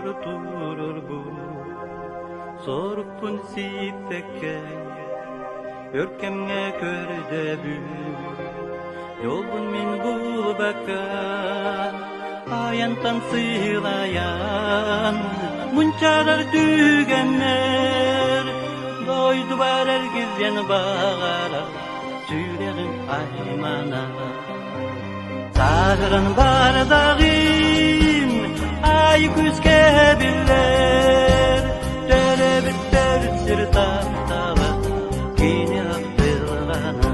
Турорбут сорукпун сииппэккэ өр кэмҥэ көрдөбүн дьолбун мин булбакка айантан сыылайан мунчаарар түгэннэр дойдубар эргиллэн баҕарар сүрэҕим аймана Сааһыран бардаҕым ай күүскэ биллэр, төрөбүттэр сир таптала кини ахтылҕана.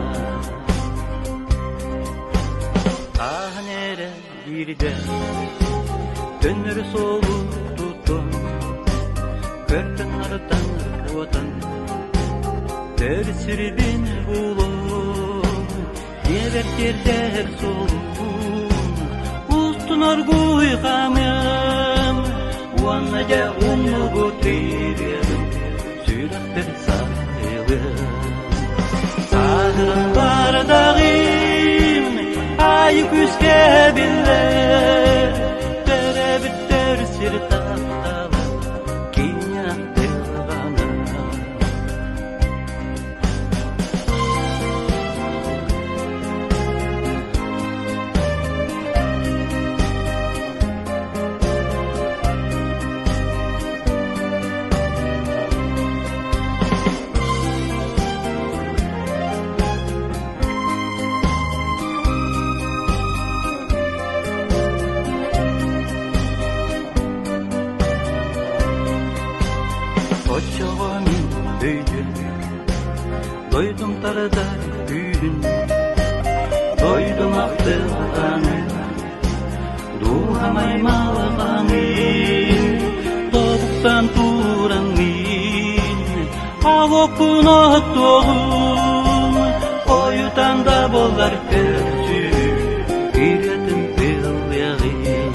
Ааһан эрэ биирдэ төннөрү суолу туттум, көртөн арытан куотан, төр сирбин булум. Дьиэбэр тиэрдэр суолум, устун оргууй хаамыам, уонна дьэ умнубут ириэм, сүрэхпэр сайылыам. Сааһыран бардаҕым, айы күүскэ биллэр, төрөбүттэр сир таптала, кини аттылҕана. Оччоҕо мин өйдүм Дойдум тардар күүһүн, дойдум ахтылҕаны, дууһам аймалҕанын, тобуктан тураҥмын, алоппун оттуоҕум, ойутан да буоллар көрчү, ырыатын ыллыаҕым.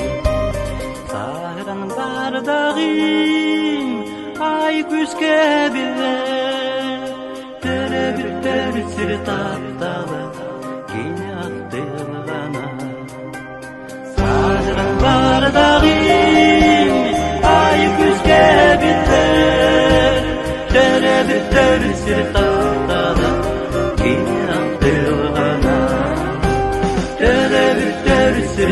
Сааһыран бардаҕым, ай күүскэ биллэр, Төрөбүттэр сир таптала кини ахтылҕана. Сааһыран бардаҕым, айы күүскэ биллэр, Төрөбүттэр сир таптала кини ахтылҕана. Төрөбүттэр сир.